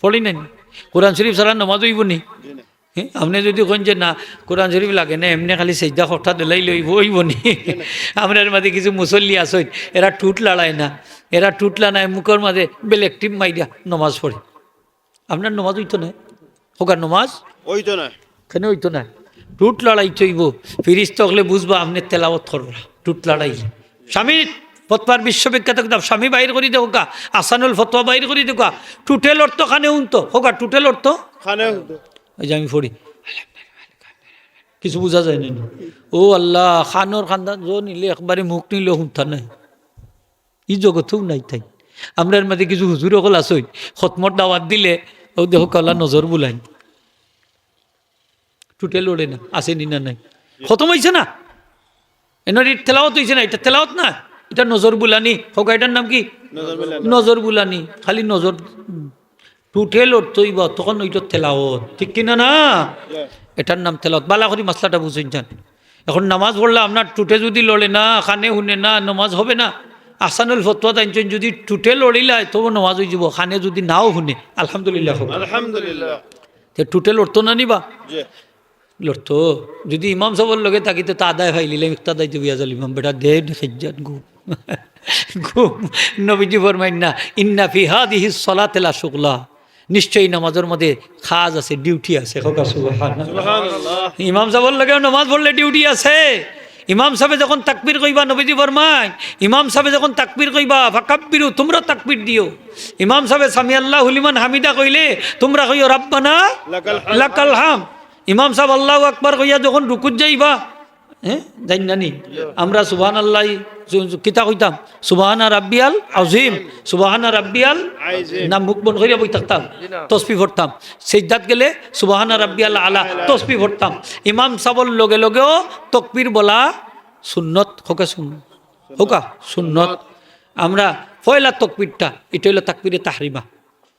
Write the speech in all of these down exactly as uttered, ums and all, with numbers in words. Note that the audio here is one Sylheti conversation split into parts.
পড়ি নাই নি? কোরআন শরীফ ছাড়া নমাজ অইবো নি? জি না। হ্যাঁ, আপনে যুদি কইন যে না, কোরআন শরীফ লাগে না, এমনে খালি সেজদা করতা দিলাইলে অইবো, অইবো নি? আমরার মাঝে কিছু মুসল্লি আছইন, এরা ঠুট লড়ায় না, এরা ঠুট লড়ায়, মুখর মাঝে black টিপ মাইরা নমাজ পড়ে। আপনার নমাজ অইতো না? কউক্কা নমাজ? অইতো না। কেনে অইতো না? ঠুট লড়াইতে অইবো। ফিরিস্তা অকলে বুঝবা আপনে তেলাওয়াত কররা। ঠুট লড়াইলে। শামী, ফতোয়ার বিশ্ববিখ্যাত কিতাব শামী বাইর করি দেউক্কা, আহসানুল ফতোয়া বাইর করি দেউক্কা। ঠুটে লড়তো, কানে হুনতো। কউক্কা ঠুটে লড়তো? কানে হুনতো। এই যে আমি পড়ি। কিছু বুঝা যায় না নি? ও আল্লাহ, কানর কান্দা জো নিলে একবারে মুখ নিলে হুনতা নাই। ই জগতেও নাই তাই। আমরার মাঝে কিছু হুজুর অকল আছইন, খতমর দাওয়াত দিলে, ও দেখো কালা নজর বুলাইন। ঠুটে লড়ে না, আছে নি না নাই? খতম অইছে না? এনর ইটা তেলাওয়াত অইছে না, ইটা তেলাওয়াত না, ইটা নজর বুলানি। কউক্কা ইটার নাম কি? নজর বুলানি। নজর বুলানি, খালি নজর। ঠুটে লড়তো অইবা, তখন অইতো তেলাওয়াত, ঠিক কি না না? ইটার নাম তেলাওয়াত। বালা করি মাসলাটা বুঝইন যান। এখন নামাজ পড়লে আপনার ঠুটে যুদি লড়ে না, কানে হুনে না, নামাজ হবে না। আহসানুল ফতোয়াত আনছইন, যুদি ঠুটে লড়িলায়, তবু নামাজ অইযিবো, কানে যুদি নাও হুনে, আলহামদুলিল্লাহ কউক্কা। আলহামদুলিল্লাহ। তে ঠুটে লড়তো না নি বা? জি। লড়তো। যুদি ইমাম সাবর লগে থাকিতে তো আদায় ফাইলিলে, ইকতাদাইতে বিয়া জাল ইমাম, বেটা দে খেজ্জাত ঘুম। ঘুম। নবীজি ফরমাইন না, "ইন্না ফি হাদিহিস সালাতি লা শুগলা।" নিশ্চয়ই নামাজর মধ্যে কাজ আছে, duty আছে। কউক্কা সুবহানাল্লাহ। সুবহানাল্লাহ। ইমাম সাবর লগেও নামাজ পড়লে duty আছে। ইমাম সাবে যখন তাকবীর কইবা, নবীজি ফরমাইন, ইমাম সাবে যখন তাকবীর কইবা, "ফাকাব্বিরু", তুমরা তাকবীর দিও। ইমাম সাবে সামি আল্লাহু লিমান হামিদা কইলে, তুমরা কইও, "রাব্বানা লাকাল হামদ।" লাকাল হামদ। ইমাম সাব আল্লাহু আকবার কইয়া যখন রুকুত যাইবা, হ্যাঁ, যাইন না নি? আমরা সুবহানাল্লাহ, কিতা কইতাম? সুবহানা রাব্বিয়াল আযীম, সুবহানা রাব্বিয়াল, আযীম। না মুখ বন্ধ করিয়া বই থাকতাম, জি না। তসবি পড়তাম। সিজদাত গেলে সুবহানা রাব্বিয়াল আলা, তসবি পড়তাম। ইমাম সাবর লগে লগেও তকবীর বলা সুন্নত, কউক্কা সুন্নত, কউক্কা সুন্নত। আমরা পয়লা তকবীরটা, ইটা অইলো তাকবীরে তাহরিমা।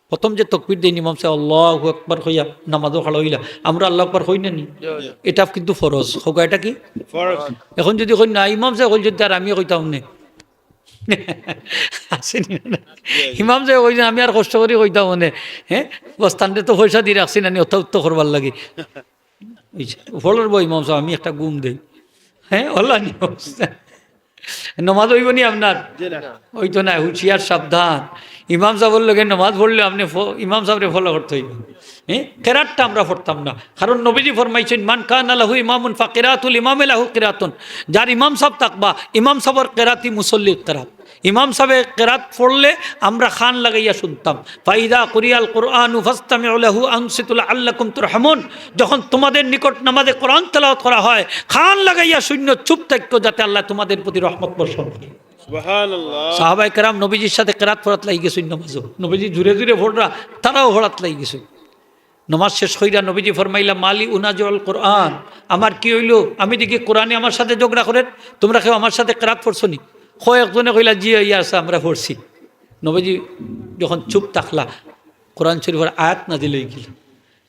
প্রথম যে তকবীর দেইন ইমাম সাব, "আল্লাহু আকবার" কইয়া নামাজো খাড়া অইলা, আমরা "আল্লাহু আকবার" কই না নি? জি, জি। ইটা কিন্তু ফরজ। কউক্কা ইটা কি? ফরজ। এখন যুদি কই না, ইমাম সাবে কইছইন, আর আমি কইতাম নে। আছে নি না? জি, জি। ইমাম সাবে কইছইন, আমি আর কষ্ট করি কইতাম নে। হ্যাঁ? বস্তানরে তো পয়সা দি রাখছি না নি, অতা উত্তর করবার লাগি। অইছে, পড়রবো ইমাম সাব, আমি একটা ঘুম দেই। হ্যাঁ, অলা নি অবস্থা। নমাজ অইবো নি আপনার? জি না। অইতো না, হুঁশিয়ার সাবধান। ইমাম সাবর লগে নমাজ পড়লে আপনে ফ-, ইমাম সাবরে follow করতে অইবো। হ্যাঁ, কেরাতটা আমরা পড়তাম না, কারণ নবীজি ফরমাইছইন, "মান কানা লাহু ইমামুন ফাকিরাতুল ইমামি লাহু কিরাতুন।" যার ইমাম সাব থাকবা, ইমাম সাবর কেরাতই মুসল্লির কেরাত। ইমাম সাবে কেরাত পড়লে আমরা কান লাগাইয়া শুনতাম। "ফাইদা কুরিয়াল কুরআনু ফাস্তামিউ লাহু আনসিতু লাআল্লাকুম তুরহামুন।" যখন তোমাদের নিকট নামাজে কোরআন তেলাওয়াত করা হয়, কান লাগাইয়া শুনো, চুপ থাকো, যাতে আল্লাহ তোমাদের প্রতি রহমত বর্ষণ করে। সুবহানাল্লাহ। সাহাবায়ে কেরাম নবীজির সাথে কেরাত পড়াত লাগি গেছইন নামাজো। নবীজি জুরে জুরে পড়রা, তারাও পড়াত লাগি গেছইন। নমাজ শেষ কইরা নবীজি ফরমাইলা, "মালি উনাজিউল কোরআন, আমার কি অইলো? আমি দেখি কোরআনে আমার সাথে ঝগড়া করের, তুমরা কেউ আমার সাথে কেরাত পড়ছো নি?" কয়েকজনে কইলা, "জি, ইয়া আছে, আমরা পড়ছি।" নবীজি যখন চুপ থাকলা, কোরআন শরীফর আয়াত নাজিল অইগেলো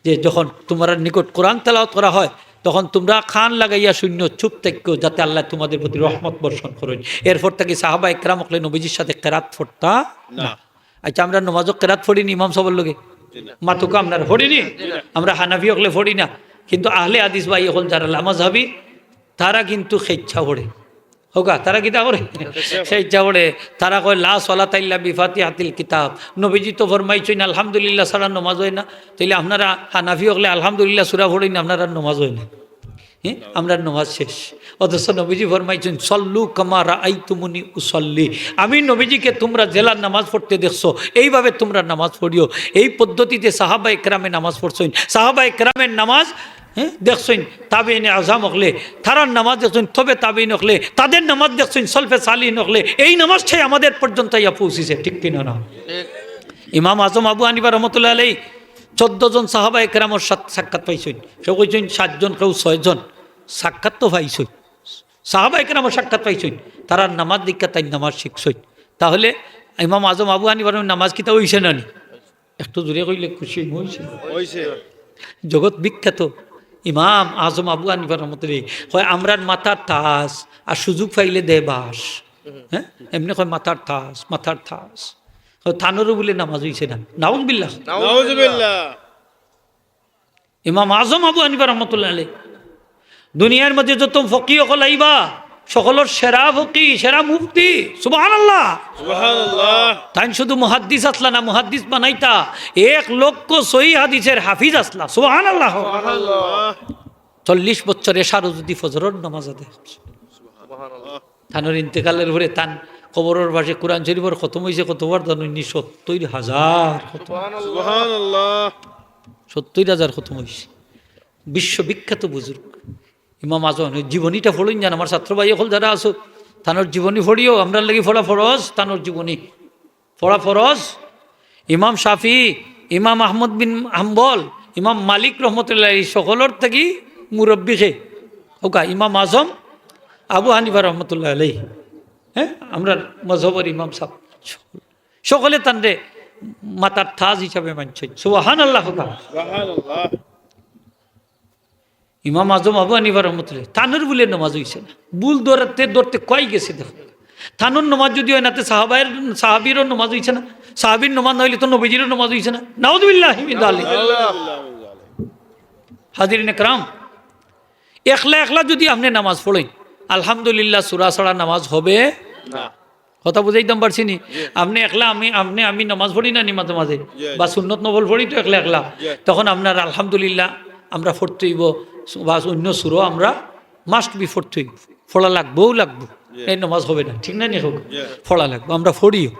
যে, "যখন তুমরার নিকট কোরআন তেলাওয়াত করা হয়, তখন তুমরা কান লাগাইয়া শুনো, চুপ থাকো, যাতে আল্লাহ তোমাদের প্রতি রহমত বর্ষণ করেন।" এরপর থাকি সাহাবায়ে কেরাম অকলে নবীজির সাথে কেরাত পড়তা না। না। আচ্ছা, আমরা নমাজো কেরাত পড়ি নি ইমাম সাবর লগে? জি না। মাতুক্কা, আমরা পড়ি নি? জি না। আমরা হানাফি অকলে পড়ি না, কিন্তু আহলে হাদিস ভাই অকল যারা লামাযহাবী, তারা কিন্তু খেইচ্ছা পড়ে। কউক্কা, তারা কিতা পড়ে? খেইচ্ছা পড়ে। তারা কয়, "লা সালাতা ইল্লা বিফাতিহাতিল কিতাব।" নবীজি তো ফরমাইছইন, "আলহামদুলিল্লাহ ছাড়া নমাজ অয় না।" তাইলে আপনারা হানাফি অকলে আলহামদুলিল্লাহ সূরা পড়ইন, আপনারার নমাজ অয় না। হ্যাঁ? আমরার নমাজ শেষ। অথচ নবীজি ফরমাইছইন, "সল্লু কামা রাআইতুমুনি উসল্লি।" আমি নবীজিকে তুমরা যেলা নামাজ পড়তে দেখছো, এইভাবে তুমরা নামাজ পড়িও। এই পদ্ধতিতে সাহাবায়ে কেরামে নামাজ পড়ছইন। সাহাবায়ে কেরামের নামাজ, হ্যাঁ, দেখছইন তাবেইনে আযম অকলে, তারার নামাজ দেখছইন তবে তাবেইন অকলে, তাদের নামাজ দেখছইন সলফে সালিহিন অকলে। এই নামাজটাই আমাদের পর্যন্ত আইয়া পৌঁছিছে, ঠিক কিনা না? ইমাম আজম আবু হানিফা রহমতুল্লাহ আলাইহি চৌদ্দ জন সাহাবায়ে কেরামর সাথ-, সাক্ষাৎ পাইছইন। কেউ কইছইন সাতজন, কেউ ছয়জন। সাক্ষাৎ তো পাইছইন। সাহাবায়ে কেরামর সাক্ষাৎ পাইছইন। তারার নামাজ দেখিয়া তাইন নামাজ শিখছইন। তাহলে ইমাম আজম আবু হানিফার নামাজ কিতা অইছে না নি? একটু জুরে কইলে খুশি অইছে। অইছে। জগৎ বিখ্যাত ইমাম আজম আবু হানিফা রহমতুল্লাহ কয়, "আমরার মাথার তাজ, আর সুযোগ পাইলে দে বাঁশ।" হ্যাঁ, এমনে কয়, "মাথার তাজ, মাথার তাজ।" তো তানরও বুলে নামাজ অইছে না। নাউজুবিল্লাহ। নাউজুবিল্লাহ। ইমাম আজম আবু হানিফা রহমতুল্লাহ আলাইহি, দুনিয়ার মাঝে যত ফকি অকল আইবা, সকলর সেরা ফকি, সেরা মুফতি। সুবহানাল্লাহ। সুবহানাল্লাহ। তাইন শুধু মুহাদ্দিস আছলা না, মুহাদ্দিস বানাইতা, এক লক্ষ সহি হাদিসের হাফিজ আছলা। সুবহানাল্লাহ। সুবহানাল্লাহ। চল্লিশ বছর এশারও যদি ফজরর নামাজ আদায় করছে। তানর ইন্তেকালের পরে তান কবরর পাশে কোরআন শরীফর খতম অইছে কতবার জানইননি? সত্তইর হাজার খতম। সুবহানাল্লাহ। সত্তইর হাজার খতম অইছে। বিশ্ববিখ্যাত বুজুর্গ ইমাম আজম। জীবনীটা পড়ইন যান, আমার ছাত্র ভাই অকল যারা আছো, তানর জীবনী পড়িও, আমরার লাগি পড়া ফরজ, তানর জীবনী পড়া ফরজ। ইমাম শাফি, ইমাম আহমদ বিন হাম্বল, ইমাম মালিক রহমতুল্লাহ আলাইহি, সকলর থাকি মুরব্বি কে? ওকা ইমাম আজম আবু হানিফা রহমতুল্লাহ আলাইহি। হ্যাঁ, আমরার মজহবর ইমাম সাহেব। সকলে তানরে মাথার তাজ হিসাবে মানছইন। সুবহানাল্লাহ। ওকা সুবহানাল্লাহ। ইমাম আজম আবু হানিফা রহমতুল্লাহ, তানর বুলে নামাজ অইছে না। ভুল ধরতে ধরতে কই গেছে দেখো। তানর নামাজ যদি অয় না, তে সাহাবায়ের, সাহাবীরও নামাজ অইছে না। সাহাবীর নামাজ না অইলে তো নবীজিরও নামাজ অইছে না। নাউজুবিল্লাহি মিন যালিক। হাজিরিন একরাম, একলা একলা যদি আপনে নামাজ পড়ইন, আলহামদুলিল্লাহ সূরা ছাড়া নামাজ হবে না। কথা বুঝাইতাম পারছি নি? আপনে একলা, আমি, আপনে আমি নামাজ পড়ি না নি মাঝে মাঝে, জি। বা সুন্নত নফল পড়ি তো একলা একলা, জি। তখন আপনার আলহামদুলিল্লাহ আমরা পড়তে অইবো, বা অন্য সূরা আমরা must be পড়তে অইবো, পড়া লাগবো, লাগবো। জি। এই নামাজ হবে না, ঠিক না নি? হোক, জি। পড়া লাগবো, আমরা পড়িও।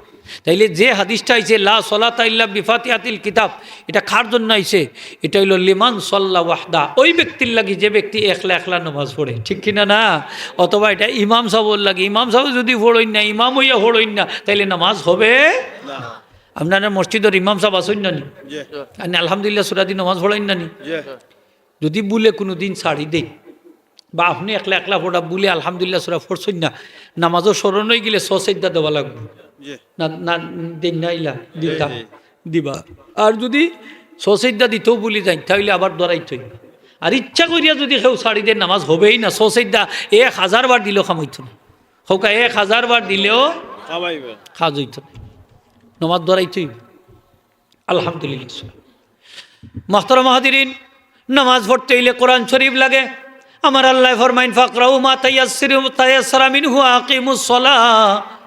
তাইলে যে হাদিসটা আইছে, "লা সলাতা ইল্লা বিফাতিহাতিল কিতাব", এটা কার জন্য আইছে? এটা অইলো লিমান সাল্লা ওয়াহদা, ওই ব্যক্তির লাগি যে ব্যক্তি একলা একলা নামাজ পড়ে, ঠিক কি না? না, অথবা এটা ইমাম সাহেবর লাগি, ইমাম সাহেব যদি পড়ইন না, ইমাম অইয়া পড়ইন না, তাইলে নামাজ হবে না। আপনারা মসজিদর ইমাম সাহেব আছইন না নি? জি। আপনে আলহামদুলিল্লাহ সূরা দি নামাজ পড়ইন না নি? জি। যদি বুলে কুনুদিন ছাড়ি দেইন, বা আপনে একলা একলা পড়া বুলে আলহামদুলিল্লাহ সূরা পড়ছইন না, নামাজও স্মরণ অইগেলে সজদা দেওয়া লাগবো। জি। না, না, দেইন না ইলা, দিতা, জি। দিবা। আর যদি সজদা দিতেও বুলি যাইন, তাইলে আবার দরাইতে অইবো। আর ইচ্ছা করিয়া যদি কেউ ছাড়ি দেয়, নামাজ হবেই না। সজদা এক হাজার বার দিলেও কাম অইতো না। হোকা এক হাজার বার দিলেও কামাইবে। কাজ অইতো না, নামাজ দরাইতে অইবো। আলহামদুলিল্লাহ। মুহতারাম হাজিরিন, নামাজ পড়তে অইলে কোরআন শরীফ লাগে। আমার আল্লায় ফরমাইন, "ফাকরাউ মা তায়াসসিরু-, তায়াসসারা মিনহু ওয়া আকিমুস সালাহ।"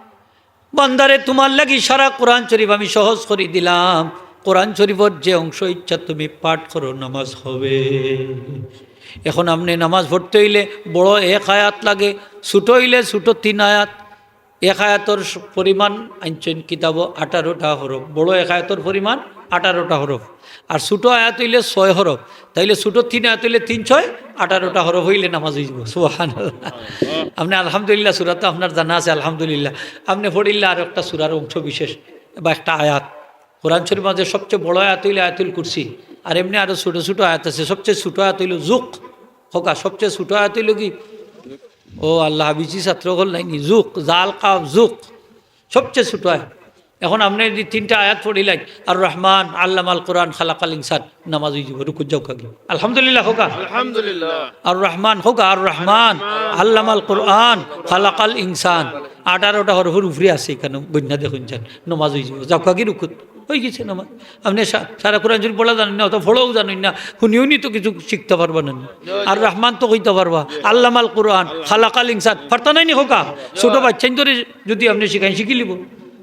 বান্দারে, তুমার লাগি সারা কোরআন শরীফ আমি সহজ করি দিলাম। কোরআন শরীফর যে অংশ ইচ্ছা তুমি পাঠ করো, নামাজ হবে। এখন আপনে নামাজ পড়তে অইলে বড় এক আয়াত লাগে, ছোট অইলে ছোট তিন আয়াত। এক আয়াতর স-, পরিমাণ আনছইন কিতাবো আঠারোটা হরফ, বড় এক আয়াতর পরিমাণ আঠারোটা হরফ, আর ছোট আয়াত অইলে ছয় হরফ। তাইলে ছোট তিন আয়াত অইলে তিন ছয় আঠারোটা হরফ অইলে নামাজ অইযিবো। সুবহানাল্লাহ। আপনে আলহামদুলিল্লাহ সূরা তো আপনার জানা আছে, আলহামদুলিল্লাহ। আপনে পড়িল্লা আর একটা সূরার অংশ বিশেষ বা একটা আয়াত। কোরআন শরীফর মাঝে সবচেয়ে বড় আয়াত অইলে আয়াতুল কুরসি, আর এমনে আরো ছোট ছোট আয়াত আছে। সবচেয়ে ছোট আয়াত অইলো জুক। হোকা, সবচেয়ে ছোট আয়াত অইলো কি? ও আল্লাহ, হাফিজি ছাত্র অকল নাই নি? জুক, জাল কাফ জুক, সবচেয়ে ছোট আয়াত। এখন আপনে যদি তিনটা আয়াত পড়িলাইন, আর রহমান আল্লামাল কোরআন খালাকাল ইনসান, নামাজ অইযিবো, রুকুত যাউক্কা গি। আলহামদুলিল্লাহ হোকা। আলহামদুলিল্লাহ। আর রহমান হোকা, আর রহমান আল্লামাল কোরআন খালাকাল ইনসান। আঠারোটা হরফর উপরে আছে, এখানো বইন্না দেখইন যান, নামাজ অইযিবো, যাউক্কা গি রুকুত। অইগেছে নামাজ। আপনে সা-, সারা কোরআন শরীফ পড়া জানইন না, অত পড়াও জানইন না, হুনি হুনি তো কিছু শিখতা পারবা না নি। আর রহমান তো কইতা পারবা, আল্লামাল কোরআন খালাকাল ইনসান, পারতা নায় নি হোকা? ছোট বাইচ্চাইন্তরে যদি আপনে শিখাইন, শিখিলিবো।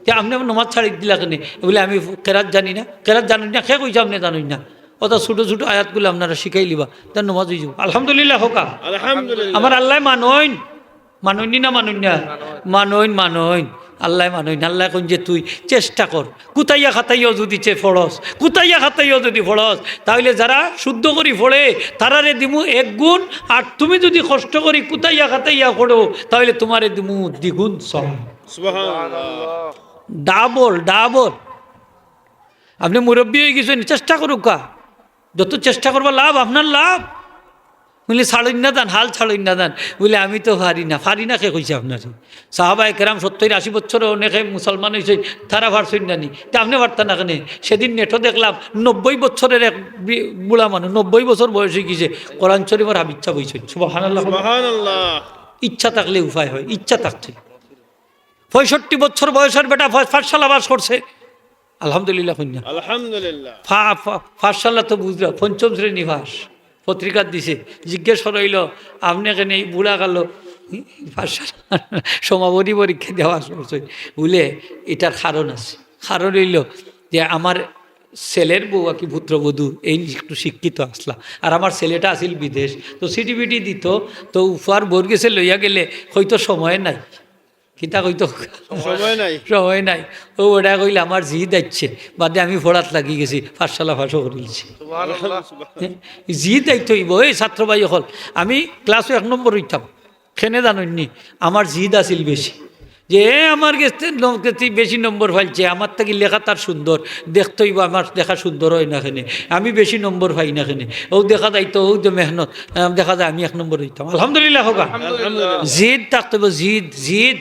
তে আপনে নামাজ ছাড়ি দিলা কেনে? বুলে, "আমি কেরাত জানি না।" কেরাত জানইন না, কে কইছে আপনে জানইন না? অত ছোট ছোট আয়াতগুলা আপনারা শিখাইলিবা, তার নামাজ অইযিবো। আলহামদুলিল্লাহ হোকা। আলহামদুলিল্লাহ। আমার আল্লায় মানইন, মানইন নি না মানইন না? মানইন, মানইন। আল্লায় মানইন। আল্লায় কইন যে তুই চেষ্টা কর, কুতাইয়া খাতাইয়াও যদি চে পড়স, কুতাইয়া খাতাইয়াও যদি পড়স, তাইলে যারা শুদ্ধ করি পড়ে, তারারে দিমু এক গুণ, আর তুমি যদি কষ্ট করি কুতাইয়া খাতাইয়া পড়ো, তাইলে তুমারে দিমু দ্বিগুণ সওয়াব। সুবহানাল্লাহ। Double, double. আপনে মুরব্বি অইগেছইন, চেষ্টা করউক্কা। যত চেষ্টা করবা লাভ, আপনার লাভ। বুলে, "ছাড়ইন না যান, হাল ছাড়ইন না যান।" বুলে, "আমি তো পারি না।" পারি না কে কইছে আপনারে? সাহাবায়ে কেরাম সত্তইর আশি বছরও অনেকে মুসলমান অইছইন, তারা পারছইন না নি? তে আপনে পারতা না কেনে? সেদিন নেটো দেখলাম, নব্বই বছরর এক বি-, বুড়া মানুষ, নব্বই বছর বয়স অইগেছে, কোরআন শরীফর হাফিজ ছাব অইছইন। সুবহানাল্লাহ। সুবহানাল্লাহ। ইচ্ছা থাকলে উপায় হয়, ইচ্ছা থাকতে। পঁয়ষট্টি বছর বয়সর বেটা ফা-, পাঠশালা পাশ করছে। আলহামদুলিল্লাহ কইন না। আলহামদুলিল্লাহ। ফা-, ফা-, পাঠশালা তো বুঝলা, পঞ্চম শ্রেণী পাস, পত্রিকা দিছে, জিজ্ঞেস করা অইলো, "আপনে কেনে ই বুড়া কালো পাঠশালা সমাপনী পরীক্ষা দেওয়া শুরু করছইন?" বুলে, "ইটার কারণ আছে। কারণ অইলো যে আমার ছেলের বউ আর কি পুত্রবধূ, এইন একটু শিক্ষিত আছলা, আর আমার ছেলেটা আছিল বিদেশ, তো চিঠি-পিঠি দিত, তো ফুয়ার বউর গেছে লইয়া গেলে হয়তো সময় নাই।" কিতা কইতো? সময় নাই। সময় নাই। অউ ওটা কইলে, "আমার জিদ আইছে, বাদে আমি পড়াত লাগি গেছি, পাঠশালা পাশও করিলছি।" সুবহানাল্লাহ। হ্যাঁ? জিদ আইতো অইবো, এই ছাত্র ভাই অকল, আমি ক্লাসো এক নম্বর অইতাম, কেনে জানইননি, আমার জিদ আছিল বেশি, যে এ আমার গেছে ন-, গেছে বেশি নম্বর পাইলছে, আমার থাকি লেখা তার সুন্দর, দেখতে অইবো আমার লেখা সুন্দর অয় না কেনে, আমি বেশি নম্বর পাই না কেনে। অউ দেখা যাইতো, অউ যে মেহনত, আহ, দেখা যায় আমি এক নম্বর অইতাম। আলহামদুলিল্লাহ কউক্কা। আলহামদুলিল্লাহ। জিদ থাকতে অইবো, জিদ, জিদ।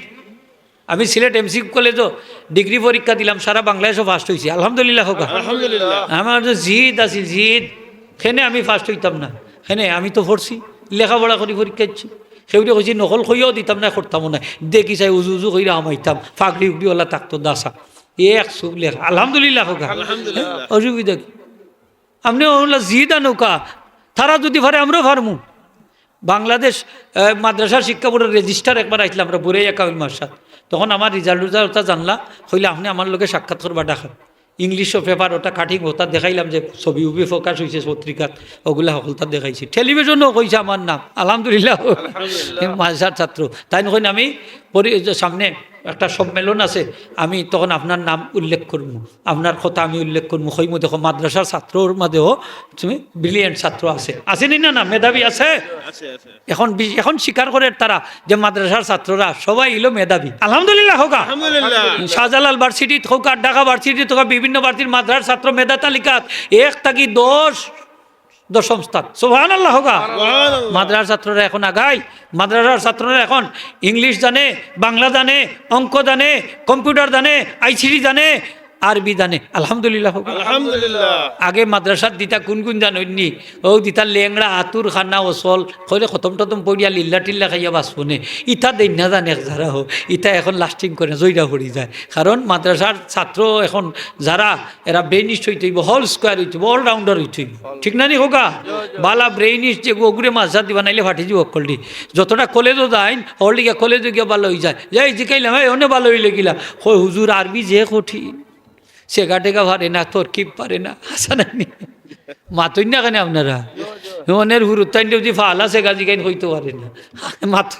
আমি সিলেট এমসি কলেজো ডিগ্রি পরীক্ষা দিলাম, সারা বাংলাদেশো ফার্স্ট অইছি। আলহামদুলিল্লাহ কউক্কা। আলহামদুলিল্লাহ। আমার যে জিদ আছিল, জিদ, কেনে আমি ফার্স্ট অইতাম না, কেনে আমি তো পড়ছি, লেখাপড়া করি পরীক্ষা দিছি। কেউরে কইছি নকল কইয়াও দিতাম না, করতামও না। দেখি চাই উজু উজু কইরা হামাইতাম, ফাগড়ি উগড়ি ওলা থাকতো দাসা। এক চুপ লেখা। আলহামদুলিল্লাহ কউক্কা। আলহামদুলিল্লাহ। অসুবিধা কি? আপনে অলা জিদ আনউক্কা, তারা যুদি পারে, আমরাও পারমু। বাংলাদেশ, আহ, মাদ্রাসা শিক্ষা বোর্ডর রেজিস্ট্রার একবার আইছলা আমরা বুরাইয়া কামিল মাদ্রাসাত। তখন আমার রেজাল্ট উজাল্ট ওটা জানলা, কইলা, "আপনে আমার লগে সাক্ষাৎ করবা ঢাকাত।" ইংলিশো পেপার ওটা কাটিং ওটা দেখাইলাম যে ছবি উবি প্রকাশ অইছে পত্রিকাত, অগুলা হকলতা দেখাইছি। টেলিভিশনো কইছে আমার নাম, আলহামদুলিল্লাহ। আলহামদুলিল্লাহ। মাদ্রাসার ছাত্র। তাইন কইন আমি পরি-, যে সামনে একটা সম্মেলন আছে, আমি তখন আপনার নাম উল্লেখ করমু। আপনার কথা আমি উল্লেখ করমু, কইমু, "দেখো, মাদ্রাসার ছাত্রর মাঝেও তুমি ব্রিলিয়ান্ট ছাত্র আছে।" আছে নি না? না, মেধাবী আছে? আছে, আছে। এখন বি-, এখন স্বীকার করের তারা যে মাদ্রাসার ছাত্ররা সবাই অইলো মেধাবী। আলহামদুলিল্লাহ কউক্কা। আলহামদুলিল্লাহ। শাহজালাল ভার্সিটিত কউক্কা, ঢাকা ভার্সিটিত কউক্কা, বিভিন্ন ভার্সিটির মাদ্রাসার ছাত্র মেধা তালিকাত এক থাকি দশ, দশম স্থান। সুবহানাল্লাহ কউক্কা। সুবহানাল্লাহ। মাদ্রাসার ছাত্ররা এখন আগাই, মাদ্রাসার ছাত্ররা এখন ইংলিশ জানে, বাংলা জানে, অঙ্ক জানে, কম্পিউটার জানে, আইসিটি জানে, আরবি জানে। আলহামদুলিল্লাহ কউক্কা। আলহামদুলিল্লাহ। আগে মাদ্রাসাত দিতা কুন কুন জানইননি? অউ দিতা লেংড়া, আতুর, খানা, অসল, কইলে খতম টতম পড়িয়া লিল্লা টিল্লা খাইয়া বাঁচবো নে। ইতা দেইন না জানে এক যারা হো, ইতা এখন লাস্টিং করে না, জইরা পড়ি যায়। কারণ মাদ্রাসার ছাত্র এখন যারা, এরা ব্রেইনিশ অইতে অইবো, হোল স্কোয়ার অইতে অইবো, অলরাউন্ডার অইতে অইবো। ঠিক না নি কউক্কা? বালা ব্রেইনিশ যে অগুরে মাদ্রাসাত দিবা, নাইলে ফাটি যিবো হকলটি। যতটা কলেজো যাইন, হকলটি গিয়া কলেজো গিয়া বালা অই যায়। যাই জিকাইলাম, "এই, অনে বালা অইলে কিলা?" কয়, "হুজুর, আরবি যে কঠিন, সেগা টেগা পারে না, তরকিব পারে না।" হাছা নানি? মাতইন না কেনে আপনারা? অনের হুরুতাইন যদি ফালা সেগা জিকাইন কইতো পারে না। মাত